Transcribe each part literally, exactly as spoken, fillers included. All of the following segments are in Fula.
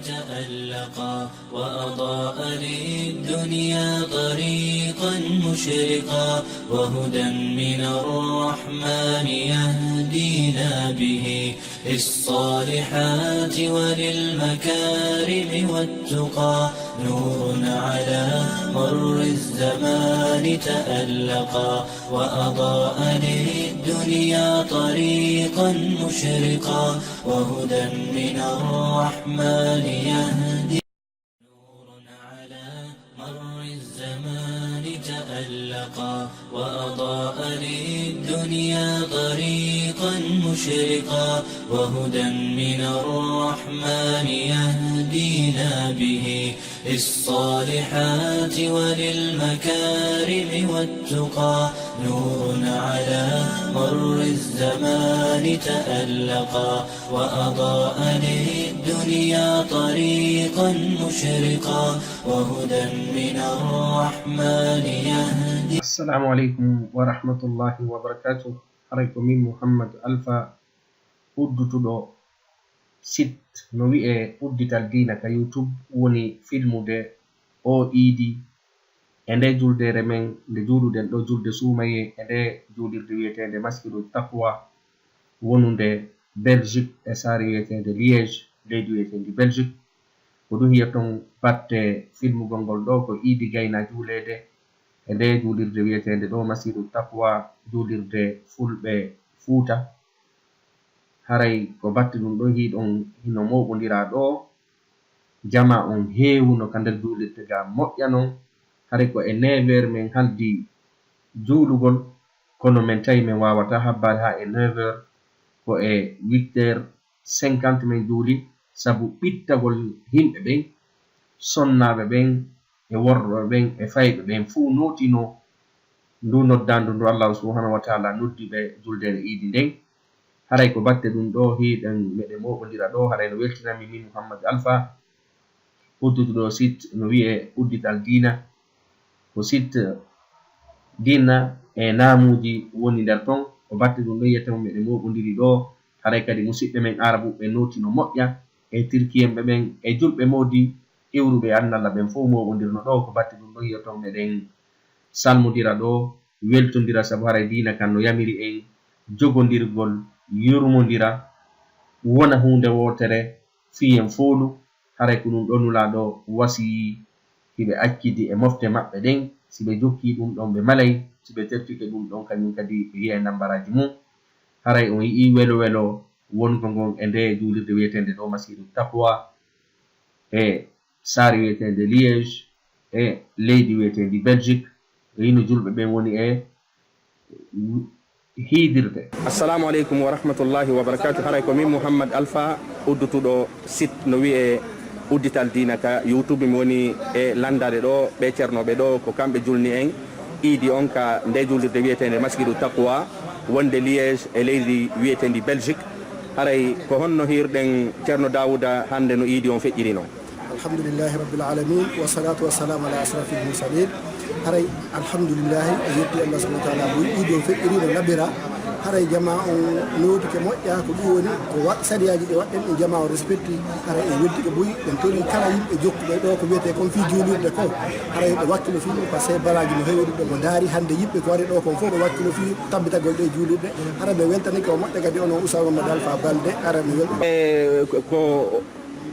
تألقا وأضاء للدنيا طريقا مشرقا، وهدى من الرحمن يهدينا به للصالحات وللمكارم والتقى، نور على مر الزمان تألقا وأضاء للدنيا طريقا مشرقا، وهدى من الرحمن يهدي. نور على مر الزمان تألقا وأضاء للدنيا طريقا مشرقا، وهدى من الرحمن يهدينا به للصالحات وللمكارم والتقى، نور على مر الزمان تألقا وأضاء للدنيا طريقا مشرقا، وهدى من الرحمن يهدي. Assalamu aleykum wa rahmatullahi wa barakatuh. Haray ko min Mouhammad Alpha, uddutuɗo site no wi'ee Uddital Diina ka YouTube, woni filmude oo iidi e ndee juldeere men nde juuluɗen ɗoo, julde suumayee, e ndee juulirde wi'eteende Masjidu Taqwa, wonunde Belgique e saare wi'eteende Liège, leydi wi'eteendi Belgique. Ko ɗum hiya ton batte filmugol ngol ɗoo, ko iidi gayna juuleede e ndee juulirde wi'eteende ɗoo Masjidu Taqwa, juulirde fulɓe Fuuta. Haray ko batte ɗum ɗoo hiɗon hino mooɓondiraa ɗoo, jamaa on heewuno ka nder juulirde gaa moƴƴa non. Haray ko e neuf heures men haldi juulugol, kono men tawi men waawataa habbaade haa e neuf heures, ko e huit heures cinquante men juuli, sabu ɓittagol yimɓe ɓen, sonnaaɓe ɓen e worɓe ɓen e fayɓe ɓen fuu nootinoo ndu noddaandu ndu Allaahu subhaanahu wa taala noddi ɓe juldeere iidi nden. Haray ko batte ɗum ɗoo hiɗen meɗen mooɓondira ɗoo, haray no weltinami min Mouhammad Alpha, uddutuɗo site no wi'ee Uddital Diina. Ko site diina e naamuuji woni nder ton. Ko batte ɗum ɗoo yi'eten meɗen mooɓondiri ɗoo. Haray kadi musiɓɓe men Aarabuɓe nooti no moƴƴa, e Tirkiyenɓe ɓen, e julɓe moodi iwruɓe Annalla ɓen fow mooɓondirno ɗoo. Ko batte ɗum ɗoo yi'eten meɗen salmondira ɗoo, weltondira, sabu haray diina kan no yamiri en jogondirgol, yurmondira, wona huunde wootere, fii en foolu. Haray ko ɗum ɗoo Nulaaɗo wasiyii hiɓe accidi e mofte maɓɓe ɗen, si ɓe jokkii ɗum ɗon, ɓe malay, si ɓe tertike ɗum ɗon, kañum kadi ɓe yi'ay nambaraaji mum. Haray on yi'ii welo welo wongo ngon e ndee juulirde wi'eteende ɗoo Masiidu Taqwa, e saare wi'eteende Liège, e leydi wi'eteendi Belgique, e hino julɓe ɓen woni e hiidirde. Assalamu aleykum wa rahmatullahi wa barakatuh. Haray ko min Mouhammad Alpha, uddutuɗo site no wi'ee Uddital Diina ka YouTube. Mi woni e lanndaade ɗoo ɓee ceernooɓe ɗoo, ko kamɓe julni en iidi on ka ndee juulirde wi'eteende Masjidu Taqwa, wonde Liège e leydi wi'eteendi Belgique. Haray ko honno hiirɗen Ceerno Daawuda hannde no iidi on feƴƴiri non? Alhamdulillahi Rabbil Alamin, wa salatu wa salamu ala ashrafil mursalin. Haray, alhamdulillahi, e yetti Allah subhanahu wa ta'ala, mo iidi on feƴƴiri no labira. Haray jamaa on nootike moƴƴa, ko ɗum woni, ko wa-, sariyaaji ɗi waɗɗen, ɗi jamaa on respecti. Haray en weltike buy, en tori kala yimɓe jokkuɓe ɗoo ko wiyetee kon fii juulirde ko. Haray ɓe wakkilo fii ɗum, parce que balaaji no heewi ɗum, ɓe mo ndaari hannde yimɓe ko wari ɗoo kon fof, ɓe wakkilo fii tabbitagol ɗee juulirde. Haray ɓe weltanike o moƴƴa kadi, onon Oustaz Mamadou Alpha Balde, haray mi weltanike. E, ko, ko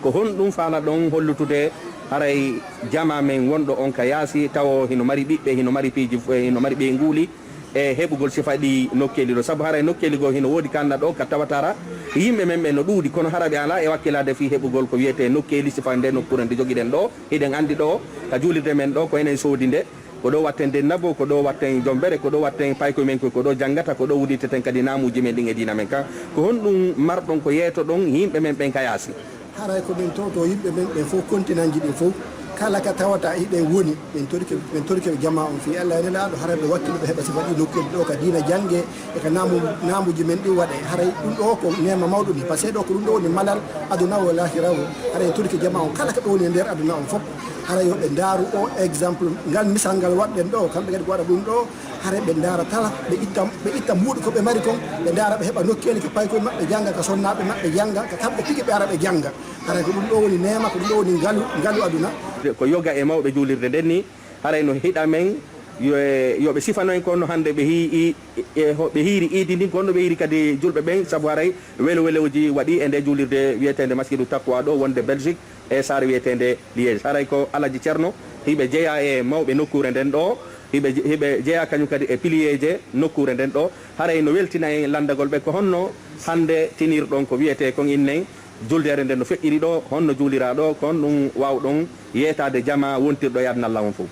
Ko honɗum faalaɗon hollutude haray jamaa men wonɗo on ka yaasi, tawo hino mari ɓiɓɓe, hino mari piiji, hino mari ɓeynguuli e heɓugol sifa ɗi nokkeeli ɗo? Sabu haray nokkeeli goo hino woodi kanna ɗo ka tawatara yimɓe men ɓe no ɗuuɗi, kono hara ɓe alaa e wakkilaade fii heɓugol ko wiyetee nokkeeli sifa nde nokkuure nde jogiɗen ɗo. Hiɗen anndi ɗo ka juulirde men ɗo ko enen soodi nde. Ko ɗo watten dennabo, ko ɗo watten jombere, ko ɗo watten paykoy men koy, ko ɗo janngata, ko ɗo wudditeten kadi naamuuji men ɗin e diina men kan. Ko honɗum marɗon ko yeetoɗon yimɓe men ɓen ka yaasi? Haray ko min towto yimɓe men ɓen fof, kontinanji ɗin fof, kala ka tawata hiɗen woni, min torike, min torike jamaa on fii Allah e Nelaaɗo, haray ɓe wakkilo ɓe heɓa sifa ɗi nokkuuje ɗo ka diina jannge, e ka naamu-, naamuuji men ɗin waɗe. Haray ɗum ɗo ko neema mawɗo ni, parce que ɗo ko ɗum ɗo woni malal aduna o e laahira o. Haray en torike jamaa on kala ka ɗo woni e nder aduna on fof. Haray yo ɓe ndaaru o exemple, ngal misal ngal waɗɗen ɗo, kamɓe kadi ko waɗa ɗum ɗo. Hare ɓe ndaara tala, ɓe itta, ɓe itta mbuuɗi ko ɓe mari kon, ɓe ndaara ɓe heɓa nokkeeli ka paykoye maɓɓe jannga, ka sonnaaɓe maɓɓe jannga, ka kamɓe tigi ɓe ara ɓe jannga. Hare ko ɗum ɗo woni neema, ko ɗum ɗo woni ngalu, ngalu aduna. Ko yoga e mawɓe juulirde nden ni, haray no hiɗa men yo, yo ɓe sifano en ko no hannde ɓe hii-, e ho-, ɓe hiiri iidi ndin, ko no ɓe hiiri kadi julɓe ɓen, sabu haray welo welooji waɗi e nde juulirde wiyeteende Masjidu Taqwa ɗo wonde Belgique e saare wiyeteende Liège. Haray ko Alaji Ceerno hiɓe jeyaa e mawɓe nokkuure nden ɗo, hiɓe je-, hiɓe jeyaa kañum kadi e piliyeeje nokkuure nden ɗo. Haray no weltina en lanndagol ɓe ko honno hannde tinirɗon ko wiyetee kon innen juldeere nden no feƴƴiri ɗo, honno juuliraa ɗo, ko honɗum waawɗon yeetaade jamaa wontirɗo e aduna law on fof?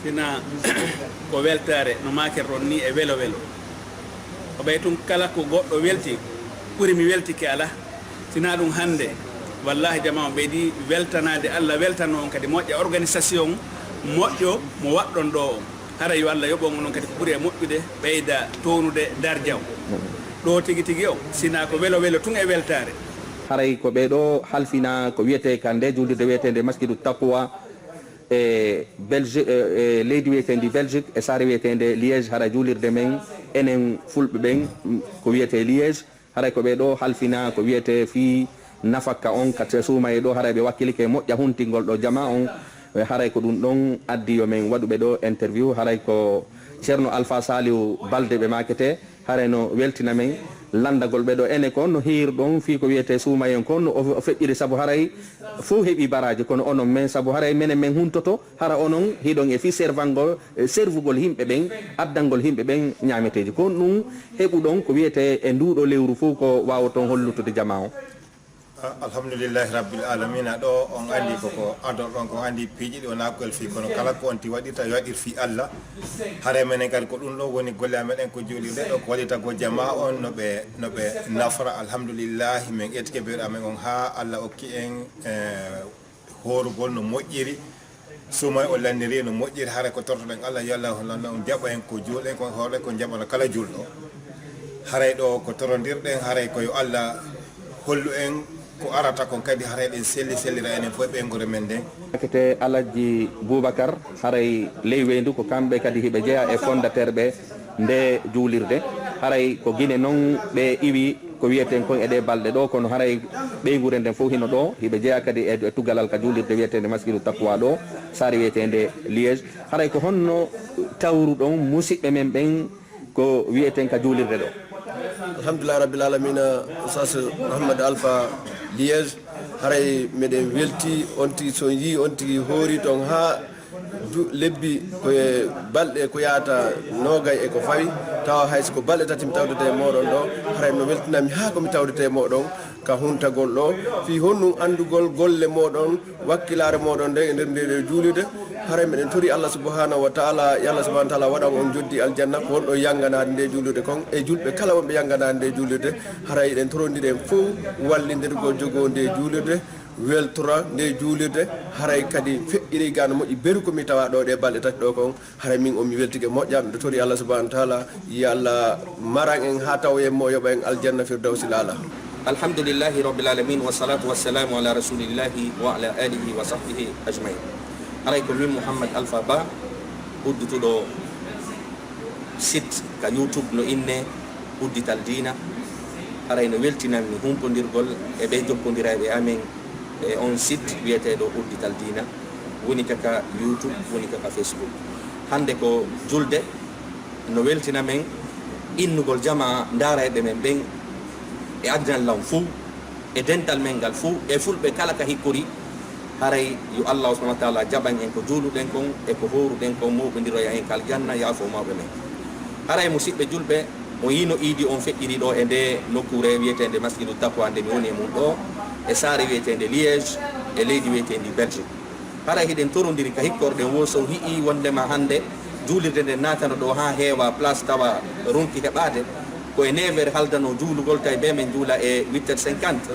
Sina ko weltaare no maakerɗon ni e welo welo. O ɓay tun kala ko goɗɗo welti, ɓuri mi weltike alaa. Sina ɗum hannde, wallahi jamaa on ɓeydi weltanaade Allah, weltano on kadi moƴƴa organisation moƴƴo mo waɗɗon ɗo on. Hara yo Allah yoɓon onon kadi ko ɓuri e moƴƴude, ɓeyda townude darja on. Ɗo tigi tigi on, sina ko welo welo tun e weltaare. Haray ko ɓee ɗo halfina ko wiyetee ka nde juulirde wiyeteende Masjidu Taqwa e Belgi-, e, e leydi wiyeteendi Belgique, e saare wiyeteende Liège, hara juulirde men enen fulɓe ɓen, mm, ko wiyetee Liège. Haray ko ɓee ɗo halfina ko wiyetee fii nafakka on ka suumaye ɗo, haray ɓe wakkilike moƴƴa huntingol ɗo jamaa on. E, haray ko ɗum ɗon addi yo men waɗu ɓe ɗo interview. Haray ko Ceerno Alfa Saliou Balde ɓe maaketee. Haray no weltina men lanndagol ɓe ɗo ene kon no hiirɗon fii ko wiyetee suumaye on kon no o, o feƴƴiri, sabu haray fow heɓi baraaji, kono onon men, sabu haray menen men huntoto, hara onon hiɗon e fii servangol, e servugol yimɓe ɓen, addangol yimɓe ɓen ñaameteeji. Ko ɗum heɓuɗon ko wiyetee e nduuɗo lewru fow ko waawoton hollutude jamaa on? A-, alhamdulillahi rabbil alamina. Ɗo on andi ko, ko adorɗon ko andi piiji ɗi wona ko fii, kono kala ko on ti waɗirta yo waɗir fii Allah. Hare menen kadi ko ɗum ɗo woni golle amen ɗen ko juulirde ɗo ko waɗirta ko jamaa on no ɓe, no ɓe nafra. Alhamdulillahi men ettike beeru amen on ha Allah okki en, eh, hoorugol no moƴƴiri. Suumay o lanniri no moƴƴiri, haray ko tortoɗen Allah, yo Allah hollanno on jaɓa en ko juulɗen, ko hoore ko jaɓano kala juulɗo. Haray ɗo ko torondirɗen, haray ko yo Allah hollu en ko arata kon kadi, haray ɗen selli, sellira enen fof e ɓeynguure men nden. Kete Alhaji Boubacar, haray ley weyndu ko kamɓe kadi hiɓe jeyaa e fondateur ɓe nde juulirde. Haray ko Gine non ɓe iwi ko wiyeten kon e ɗee balɗe ɗo, kono haray ɓeynguure nden fof hino ɗo, hiɓe jeyaa kadi e, e tuggalal ka juulirde wiyeteende Masjidu Taqwa ɗo, saare wiyeteende Liège. Haray ko honno tawruɗon musiɓɓe men ɓen ko wiyeten ka juulirde ɗo? Alhamdulillah rabbil alamina, Oustaz Mouhamadou Alpha Liège, haray meɗen welti, on tigi so yii on tigi hoori ton haa du-, lebbi ko e balɗe ko yahata noogay e ko fawi, tawa hay so ko balɗe tati mi tawdete e mooɗon ɗo, haray no weltinami haa ko mi tawdete e mooɗon ka huntagol ɗo, fii honɗum anndugol golle mooɗon, wakkilaare mooɗon nden e nder nde ɗo juulirde. Haray meɗen tori Allah subhanahu wa ta'ala, yo Allah subhanahu wa ta'ala waɗan on joddi aljanna, ko honɗo yanganaade nde juulirde kon, e julɓe kala wonɓe yanganaade nde juulirde. Haray eɗen torondiri en fof wallindirgol jogoo nde juulirde, weltora nde juulirde, haray kadi feƴƴiri gano moƴƴi beru ko mi tawa ɗo ɗe balɗe tati ɗo kon, haray min o mi weltike moƴƴa, miɗo tori Allah subhanahu wa ta'ala, yo Allah maran en ha tawoyen mo, yoɓa en aljanna firdawsi laala. Alhamdulillahi rabbil alamin, wassalatu wassalamu ala rasulillahi wa ala alihi wa sahbihi ajmain. Haray ko min Mouhammad Alpha Ba, uddutuɗo site ka YouTube no inne Uddital Diina. Haray no weltinammi humpondirgol e ɓe jokkondirayɓe amen e on site wiyeteeɗo Uddital Diina, woni ka ka YouTube, woni ka ka Facebook. Hannde ko julde no weltina men innugol jamaa ndaarayɓe men ɓen e adinal lan fuu, e dental men ngal fuu, e fulɓe kala ka hikkori. Haray yo Allah subhanahu wa ta'ala jaɓan en ko juuluɗen kon e ko hooruɗen kon, mawɓindiroya en ka aljanna, yaafo mawɓe men. Haray musiɓɓe julɓe, on yiino iidi on feƴƴiri ɗo e nde nokkuure wiyeteende Masjidu Taqwa nde mi woni e mum ɗo, e saare wiyeteende Liège, e leydi wiyeteendi Belgique. Haray hiɗen torondiri ka hikkorɗen wo so hi'i wondema hannde juulirde nden naatano ɗo haa heewa place tawa ronki heɓaade, ko e neuf heures haldano juulugol, tawi be men juula e huit heures cinquante.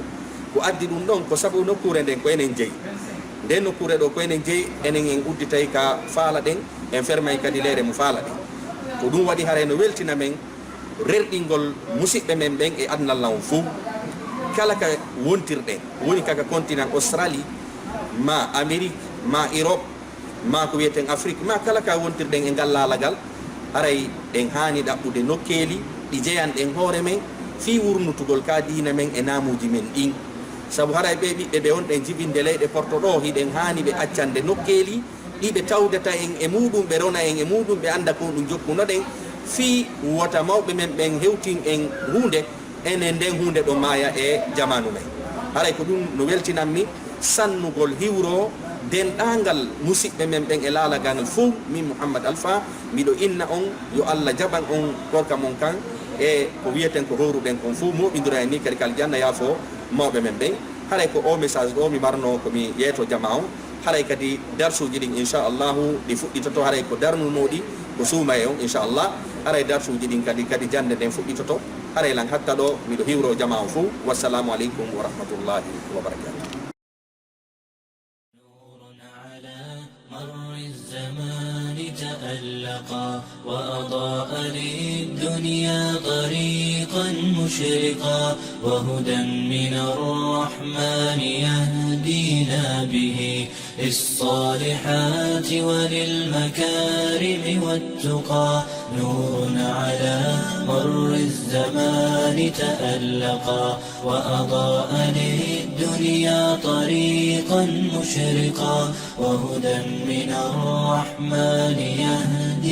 Ko addi ɗum ɗon ko sabu nokkuure nden ko enen jeyi. Nde nokkuure ɗo ko enen jeyi, enen en udditay ka faalaɗen, en fermay kadi leere mo faalaɗen. Ko ɗum waɗi haray no weltina men rerɗingol musiɓɓe men ɓen e aduna lan on fow, kala ka wontirɗen, woni kaka continent Australie, ma Amérique, ma Europe, ma ko wiyeten Afrique, ma kala ka wontirɗen e ngal laalagal, Haray ɗen haani ɗaɓɓude nokkeeli ɗi jeyanɗen hoore men fii wurnutugol ka diina men e naamuuji men ɗin. Sabu haray ɓee ɓiɓɓe ɓe wonɗen jibinde leyɗe porto ɗoo, hiɗen haani ɓe accande nokkeeli ɗi ɓe tawdata en e muuɗum, ɓe rona en e muuɗum, ɓe annda ko ɗum jokkunoɗen, fii wota mawɓe men ɓen hewtin en huunde, enen nden huunde ɗon maaya e jamaanu men. Haray ko ɗum no weltinammi sannugol hiwro denɗaangal musiɓɓe men ɓen e laalagal fow. Min Mouhammad Alpha, miɗo inna on, yo Allah jaɓan on korka mon kan e ko wiyeten ko hooruɗen kon fow, mooɓindira en ni kadi ka aljanna, yaafo mawɓe men ɓen. Haray ko o message ɗo mi marno ko mi yeeto jama on. Haray kadi darsuuji ɗin, inchallahu, ɗi fuɗɗitoto. Haray ko darnunooɗi ko suumaye on, inchallah. Haray darsuuji ɗin kadi, kadi jannde nden fuɗɗitoto. Haray lan hatta ɗo, miɗo hiwro jama on fow. Wassalamu aleykum wa rahmatullahi wa barakatuh. نور على مر الزمان تألقا، وأضاء للدنيا طريقا مشرقا، وهدى من الرحمن يهدينا به للصالحات وللمكارم والتقى. نور على مر الزمان تألقا، وأضاء للدنيا طريقا مشرقا، وهدى من الرحمن يهدي